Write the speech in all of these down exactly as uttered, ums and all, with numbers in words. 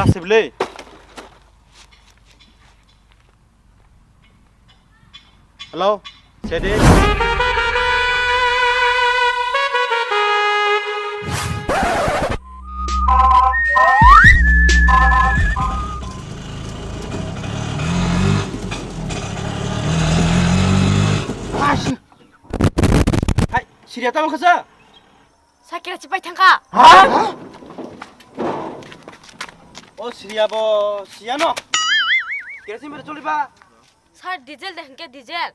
Asibli. Hello, Sedi. Hai, Siriya tamo khasa? Sakira chipai thangkha. Ha? O Siriya bo, Siriya no. Kerosene bai choli ba? Sir, diesel de hwnkhe diesel.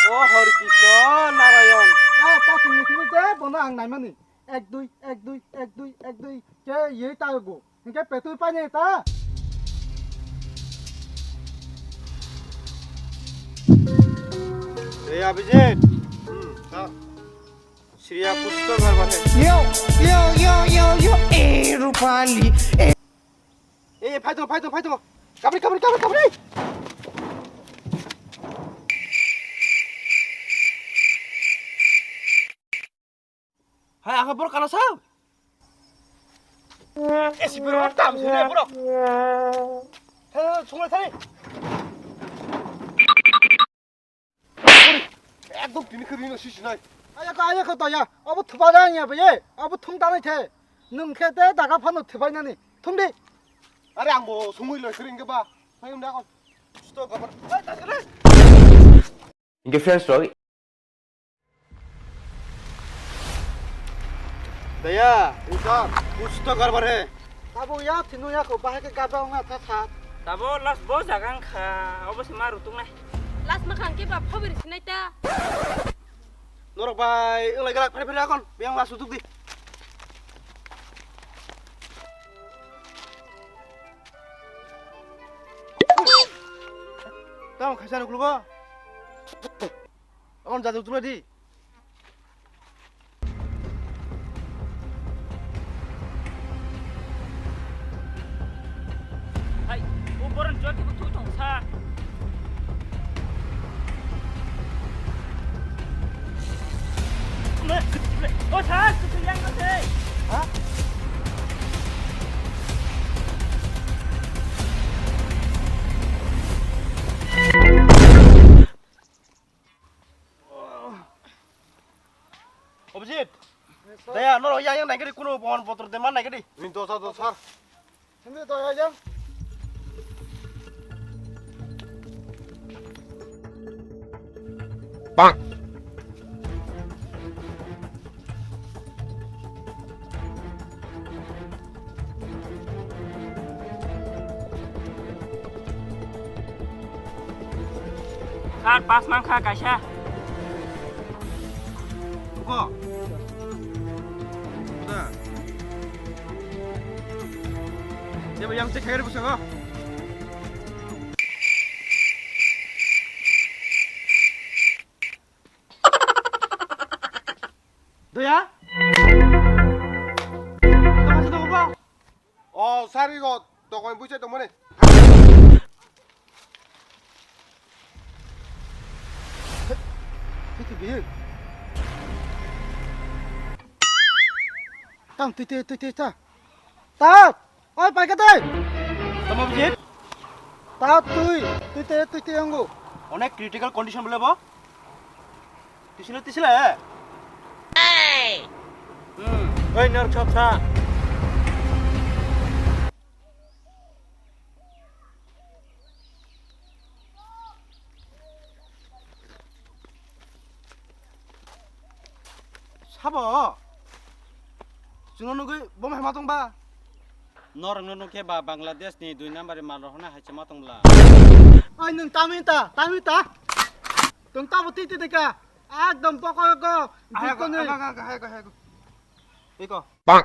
O Hare Krishna Narayan. Ah, ta tini tini de bono ang naimani. Ek dui, ek dui, ek dui, ek dui. Ke ye ta go. Hingke petrol pai nai ta. Hey, Abhijit. Hmm, ta. Siriya kuch to gadbad hai. Yo, yo, yo, yo, yo, eh, Rupali, eh. Eh, phai tongo, phai tongo, phai tongo. Kabri, kabri, kabri, kabri. Hai, ang borok kana sa? Eh, si borok tam sini borok. Thang, thang, thang. Ekdom tini khe rino sisi nai. Ayako, ayako, toya. Abo thupa da ya, be. Abo thung tanai the. Nung khe te daga phano thupai nani. Thum di. Are ang bo sungui loi kring ke ba. Phai um da kon. Sto gabar. Ai, ta kene. Inke friends rok. Daya, usa, kuch to gadbad hai. Tabo ya, thinu ya ko, bahai ke gadbad ong na tha tha. Tabo last bo jaga wngkha, obo se ma rutuk nai. Last ma khang ke ba phobiri sinai ta. Norok bai, wng lai galak phari phari akon, biyang last rutuk di. Tamo khaisa nuklugo. Akon jajak tula di. Hai, o boron joti bo thui tong sa. O sa, tu yang ko te. Ha? Abhijit, daya, norok yang yang naikadi kuno pohon botor de man naikadi. Ini dosa dosa. Sini daya yang. Bang. Sir, pass mankha kaisa. Buko. Da. Jebo yang cek khair busa ko. Doya? Tama sa tama ba? O sari go tokoi buise tongmani. Titi bihi. Tang titi titi ta. Ta. Oi, paikha tei. Tamo bujit? Ta tui, tui te, tui te ango. Onek critical condition bole bo. Tisile, tisile. Hmm. Oi, nor chop sa. Sabo? Chwngno nugwi bo hai ma tong ba? Norokno nukhe ba Bangladesh ni dui number ni mal rohornai hai se ma tong bla? Ai nwng tamni ta, tamni ta? Tong tabo twi twi deka. Ekdom poko ko. Ahai ko, ahai ko, ahai ko, ahai ko. Iko. Bang.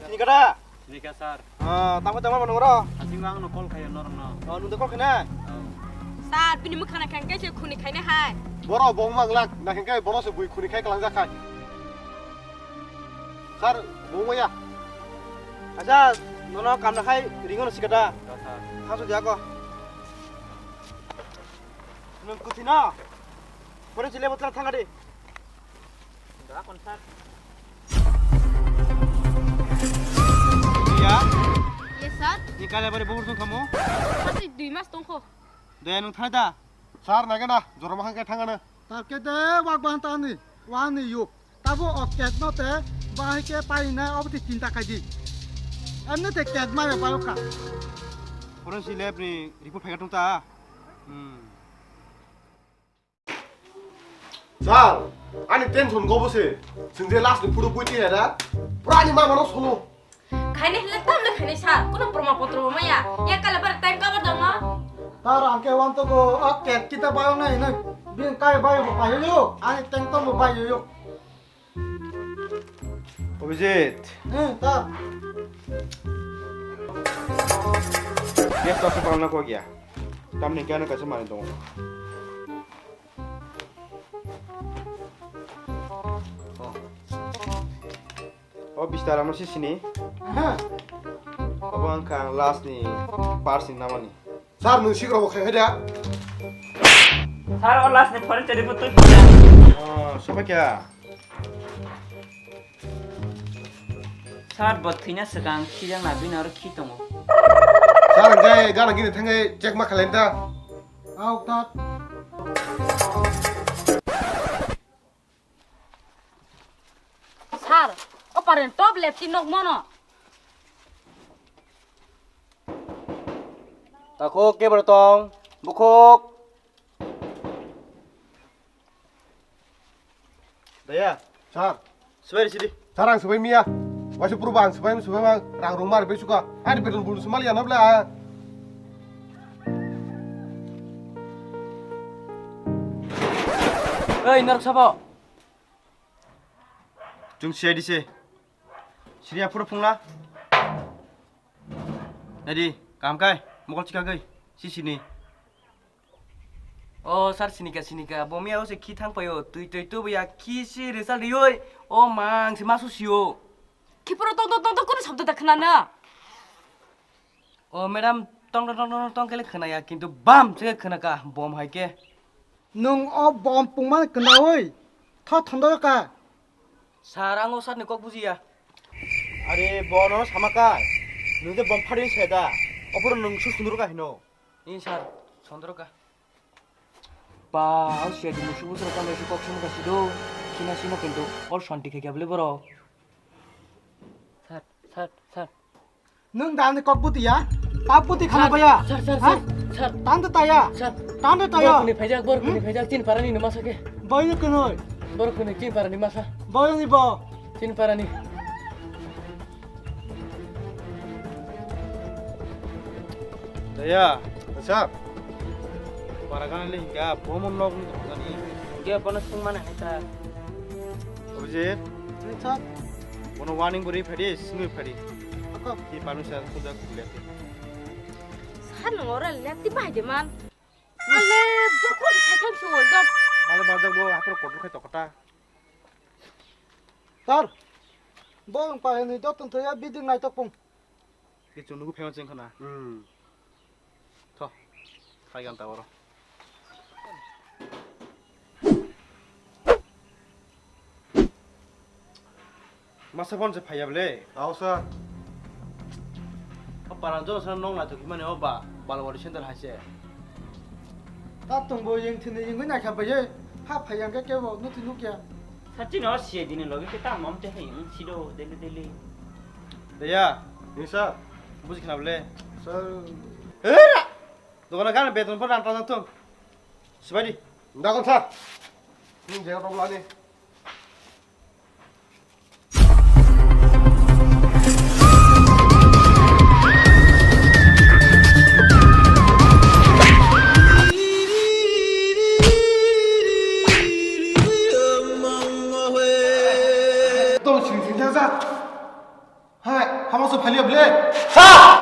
Sini kada? Sini ka, sir. Ah, tamo tamo mano ro? Asing ang no call khayo norno. Oh, nung de call khana? Oh. Sir, bini mukha na khang kaisa khuni khaina hai. Boro bo manglak, na khang kai boro se bui khuni khai kalang jak khai. Sir, bo mo ya. Acha, nono kam na khai ringo no sikada. Ya, sir. Hasu dia ko. Nung kuthina. Pore chile botla thanga de. Da kon sir. Ya. Kale bari bubur tong kamo? Hati dui mas tongkho. Daya nung thai da? Sir, naga na, jora mahang kai thangana. Tar ke de wak ban tani, wani yuk. Tabo o cat no te, bahai ke pai na, obo te chinta kai di. Emne te cat ma ya bayo ka. Forensic lab ni report phai ka tong ta? Hmm. Sir, ani tension go bose. Sing je last ni photo bui ti hera. Pura ni mama no solo. Khaini hile tamle khaini sir. Kono proma potro bo maya. Ya kale bar time cover dong no. Tar angke wan to go a cat kita bayong na hinoi. Bin kai bayo bo payo yo. Ani tank to bo bayo yo. Obijit. Eh, ta. Yes, to se palna ko gya. Tamni gana kaisa mani dong. O bistara mo sisini. Aha. Obo ang kang last ni pars ni namani. Sir, nwng sikrok bo khai khai da? Sir, o last ni foreign chari photo kisa. Oh, soba kya? Sir, bo thwina swkang khijak na bini oro khi tongo. Sir, ang jai gana gini thangai check ma khalai da. Auk ta. Sir, o paren top left si nok mono. Takhuk kebra tong, bukhuk. Daya. Sir. Sir, ang swbai miya. Waisa purba ang swbai, swbai ang rang rung mar besuka. Ani beton bulu swmali ano bla. Oi, norok sabo. Chwng C I D se. Siriya phuru phungla. Nadi, kam kai, mokol chika gai. Sisini. O sir, sinika, sinika. Bo miya o se khi thang payo. Twi, twi, twi, ya khi si result rioi. O mang, si masu sio. Khiporo tong, tong, tong, tong, kono sabdo da khna na. O madam, tong, tong, tong, tong, tong kele khna ya, kintu bam se khna ka, bom hai ke. Nwng o bom pungma khna oi. Tho thondo ka. Sir, ang o sir ni kok bujiya. Are, bo no sama kai. Nwng je bom phari se da. Opor nwng su sunduru ka hino. Ni sir, sunduru ka. Ba, ang siya di musu musu rok tamo ese kok sung kasi do. Kina sino kintu or shanti khe kya bole borok. Sir, sir, sir. Nwng dan kok buti ya? Pap buti khana baya? Sir, sir, sir, sir. Tan de taya? Sir. Tan de taya? Borok ni phaijak, borok ni phaijak, tin parani no masa ke. Boy ni kunoi. Borok ni tin parani masa. Boy ni bo. Tin parani. Daya. Sir. Para gana le hinga, bomo nok ni thani. Ge bono sung mana hai ta. Obijit. Sir. Bono warning bori phadi, singwi phadi. Ako. Ki panu sa kuda kule. Sir no ora le ti bai de man. Ale bokho sai thang su wal dam. Ale bajak bo hapro kotor khai tokota. Sir. Bo ang pa ni dot tun thoya biding nai tok pung. Kichu nugu phema cheng khana. Hmm. Tho. Phai gan ta oro. Masa phone se phaiya bole. Ao sir. O parang jora sana nong lai thok himani o ba Balwadi center hai se. Ta tongbo yeng thini yengwi naikha bai ye. Ha phai yang khe kebo nuthi nukya. Sachino siya dini logi kita mom te hai sido deli deli. Daya. Ni sir. Buji khna bole. Sir. Era. Dogana gana beton pon ranta thung. Sibai di. Dagon sir. Ni jaga problem ani. Tong sing sing jak jak. Hai, hamo so phaliya ble. Sa!